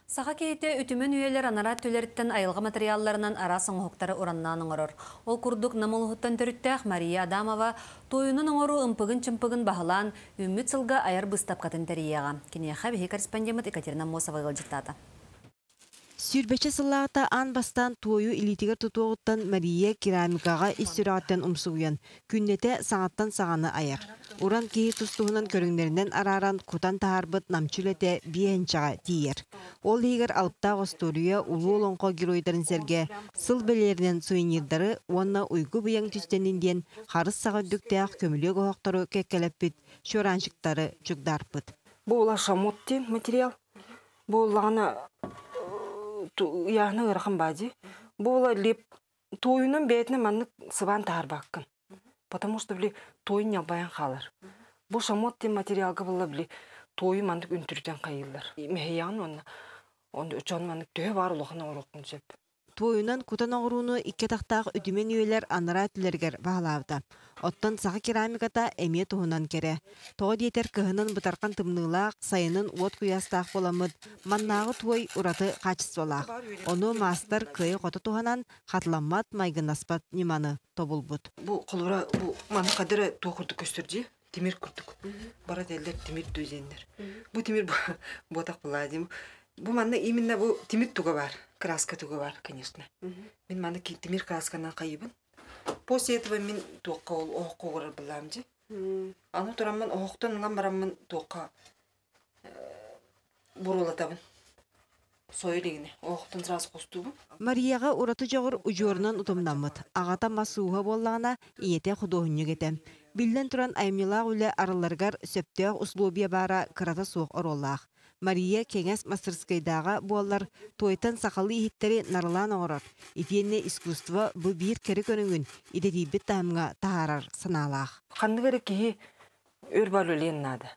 Саха киһитэ үтүмэн үйэлэр анараа өттүлэриттэн айылҕа матырыйаалларынан араас оҥоһуктары ураннаан оҥорор. Ол курдук Нам улууһуттан төрүттээх Мария Адамова туойунан оҥоруу ымпыгын-чымпыгын баһылаан, үүммүт сылга айар быыстапкатын тэрийиэҕэ. Киниэхэ биһиги корреспондеммыт Екатерина Аммосова ыалдьыттаата. Сүүрбэччэ сыллааҕыта аан бастаан туойу илиитигэр тутуоҕуттан Мария керамикаҕа ис сүрэҕиттэн умсугуйан, күннэтэ саҥаттан саҥаны айар. Уран киһи тус-туһунан көрүҥнэринэн арааран кутан таһаарбыт намчы үлэтэ биэһинчэҕэ тиийэр. Ол иһигэр алыптаах остуоруйа улуу олоҥхо геройдарын сэргэ сыл бэлиэлэринэн сувенирдары уонна уйгу-быйаҥ түстэннин диэн харыс саҕа үрдүктээх көмүлүөк оһохтору кэккэлэппит чуораанчыктары чугдаарпыт. Бу ула шамот диэн материал. Бу улаҕана ыйааһына ыарахан баа дии. Бу ула лип туойунан бэйэтинэн маннык сыбаан таһаарбаккын. Потому что били туойун ньалбайан хаалар. Бу шамот диэн материалга буолла били туойу маннык үнтүрүтэн хайыыллар. Мэһийэҕин уонна дьон маннык төһө баар улахан оҥоруоххун сөп. Туойунан кутан оҥорууну икки атахтаах үтүмэн үйэлэр анараа өттүлэригэр баһылаабыта. Оттон саха керамиката эмиэ туһунан кэрэ. Тоҕо диэтэр кыһынын бытархан тымныылаах, сайынын уот куйаастаах буоламмыт, маннааҕы туой ураты хаачыстыбалаах. Ону маастар кыайа-хото туһанан, хатыламмат, майгыннаспат ньыманы тобулбут. Бу холобура бу маны хадара туох курдук көстөр дии тимир курдук бара этэллэр тимир дуу диэннэр бу тимир буотах буолаа бу манна именно бу тимир туга бар краска туга бар конечно мин манна тимир красканан хайыбын после этого мин туохха ол оһоххо угурар былаам дии аны тураммын оһохтон ылан бараммын туохха буруолатабын сойо илигинэ оһохтон сразу хостуубун Марияҕа ураты дьоҕур удьуорунан утумнаммыт. Аҕата мас ууһа буоллаҕына, ийэтэ худуоһунньук этэ. Биллэн туран, айымньылаах үлэ арылларыгар сөптөөх услуобуйа баара кырата суох оруоллаах. Мария кэҥэс мастарыскыайдааҕа буоллар, туойтан сахалыы иһиттэри нарылаан оҥорор, итиэннэ искусство бу биир кэрэ көрүҥүн идэтийбит таһымҥа таһаарар санаалаах. Ханнык эрэ киһи өр бар үлэлиэн наада.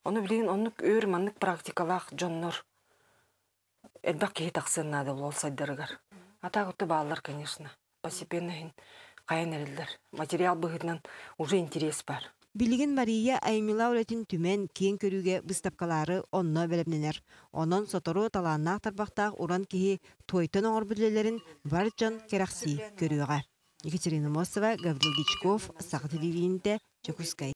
Ону билигин оннук өр маннык практикалаах дьоннор элбэх киһи тахсыан наада ол сайдарыгар. А так вот бааллар, конечно. Постепенно иһин хайан эрэллэр. Материал быһыытынан уже интерес бар. Билигин Мария айымньылаах үлэтин түмэн, киэҥ көрүүгэ быыстапкалаары онно бэлэмнэнэр. Онон сотору талааннаах тарбахтаах уран киһи туойтан оҥорбут үлэлэрин бар дьон кэрэхсии көрүөҕэ. Екатерина Мосова, Гаврил Дичков, Саха телевидениетэ, Дьокуускай.